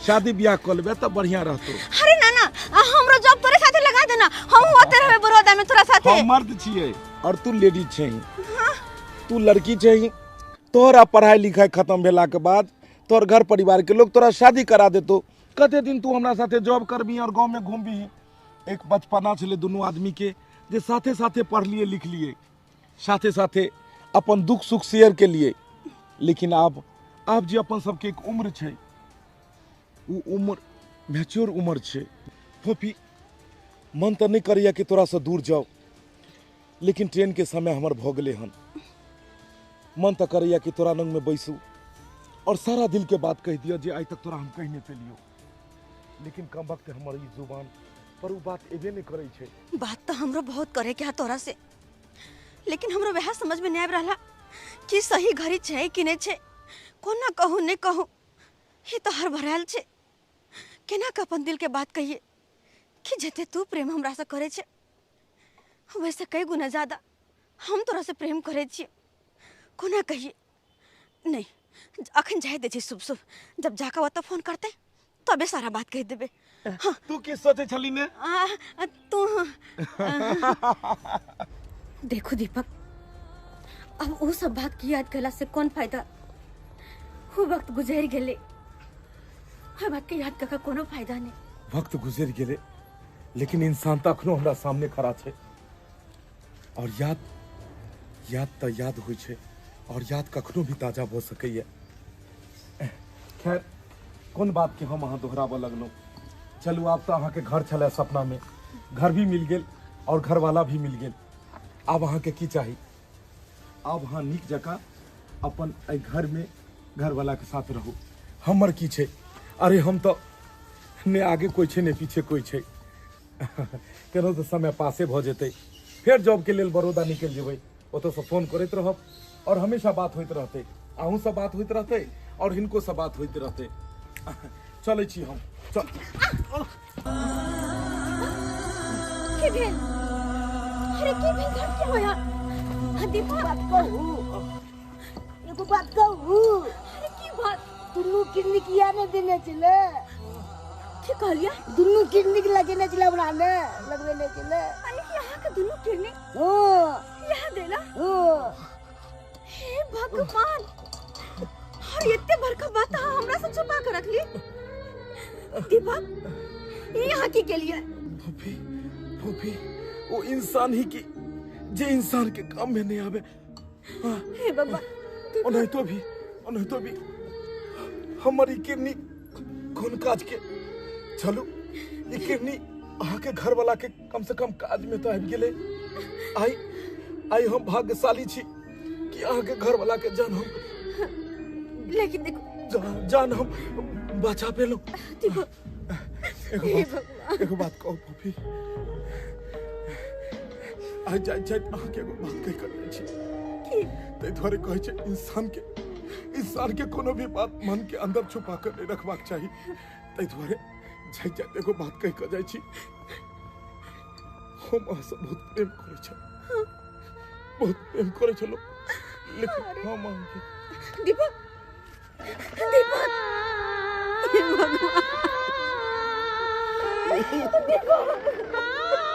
शादी ब्याह कर लेबे तो बढ़िया रहतो। अरे ना ना, हमरो जॉब तोरे साथे लगा देना, हम होते रहबे बड़ौदा में तोरा साथे। हम मर्द छियै और तू लेडीज छही। हां, तू लड़की छही, तोरा पढ़ाई लिखाई खत्म भेला के बाद तोर घर परिवार के लोग तोरा शादी करा देतो। कते दिन तू हमरा साथे जॉब करबी और गांव में घूमबी? एक बचपना छलै दुनू आदमी के जे साथे साथे पढ़लिए लिखलिए, साथे साथे अपन दुख सुख शेयर के लिए। लेकिन आब आब जे अपन सबके एक उम्र छै, उ उम्र मैच्योर उम्र छै। फोफी, मन तऽ नहीं करैया कि तोरा से दूर जाओ, लेकिन ट्रेन के समय हमर भऽ गेलै हन। मन तऽ करैया कि तोरा लग में बैसू और सारा दिल के बात कहि दिअ जे आइ तक तोरा हम कहि नहीं पेलियो, लेकिन कम वक्त हमर ई जुबान पर उ बात एबे नहीं करै छै। बात तो हमरो बहुत करे के है तोरा से, लेकिन हमरो वह समझ में नहीं आबि रहला कि सही घड़ी छै कि नहीं छै। कोना कहूँ नहीं कहूँ, ये तो हर भरायल छै। केना के अपन दिल के बात कहिए कि जते तू प्रेम हमरा से करे छै वैसे कई गुना ज्यादा हम तोरा से प्रेम करे छियै। कोना कहिए? नहीं, अखन जाय दे छै शुभ शुभ, जब जाकर ओतऽ फोन करते तबे सारा बात कहि देबे। हाँ। तू की सोचे छली ने? तू देखो दीपक, अब वो सब बात की याद कला से कौन फायदा? वो वक्त गुजर गेले, हर बात के याद का कोनो फायदा नहीं। वक्त गुजर गेले, लेकिन इंसान तो अखनो हमरा सामने खड़ा छै और याद याद तो याद होइ छै और याद कखनो भी ताजा भऽ सकैया। खैर, कोन बात के हम अहाँ दोहराबऽ लगलहुँ। चलू, आब तऽ अहाँके घर छलै सपना में, घर भी मिल गेल और घरवाला भी मिल गेल। आब अहाँके की चाही? आब अहाँ नीक जकाँ अपन एहि घर में घरवाला के साथ रहू। हमर की छै? अरे हम तो ने आगे कोई छै ने पीछे कोई छै, केना तऽ समय पासे भऽ जेतै। फेर जॉब के लेल बड़ौदा निकलि जेबै, ओतऽसँ फोन करैत रहब और हमेशा बात होइत रहतै, अहूँसँ बात होइत रहतै और हिनको से बात होइत रहतै। चलै छी हम, चल। की भेल? अरे की भेल? घर की होया? दीपक, बात कहू, एगो बात कहू। अरे की बात? दुनू किडनी किया नहीं देने छलै? कथी कहलियै? दुनू किडनी के लगेने छलै हमरा ने, लगबेने छलै। यानी कि अहाँके दुनू किडनी? हाँ। इएह देला? हाँ। हे भगवान, और एते बड़का बात अहाँ हमरा से छुपा के रखली। दीपक, ई अहाँ की केलियै? फूफी, फूफी, वो इंसान ही की जे इंसान के काम में नहीं आवे। हाँ। हे भगवान। ओनाहितो भी, ओनाहितो भी हमर ई किडनी कोन काज के? चलू, ई किडनी अहाँके घर वाला के कम से कम काज में तो आबि गेलै। आइ आइ हम भाग्यशाली छी कि अहाँके घर वाला के जान हम, लेकिन देखो जान हम बचा पेलहुँ। दीपक, एगो बात कहू फूफी, आइ जाइत जाइत अहाँके एगो बात कहि कऽ जाइ छी। ताहि दुआरे कहै छै इंसान के कोनो भी बात मन के अंदर छुपा कऽ नहि रखबाक चाही। ताहि दुआरे जाइत जाइत एगो बात कहि कऽ जाइ छी, हम अहाँसँ बहुत प्रेम करै छलहुँ, बहुत प्रेम करै छलहुँ, लेकिन हम अहाँके दीपक, दीपक, हे भगवान, दीपक।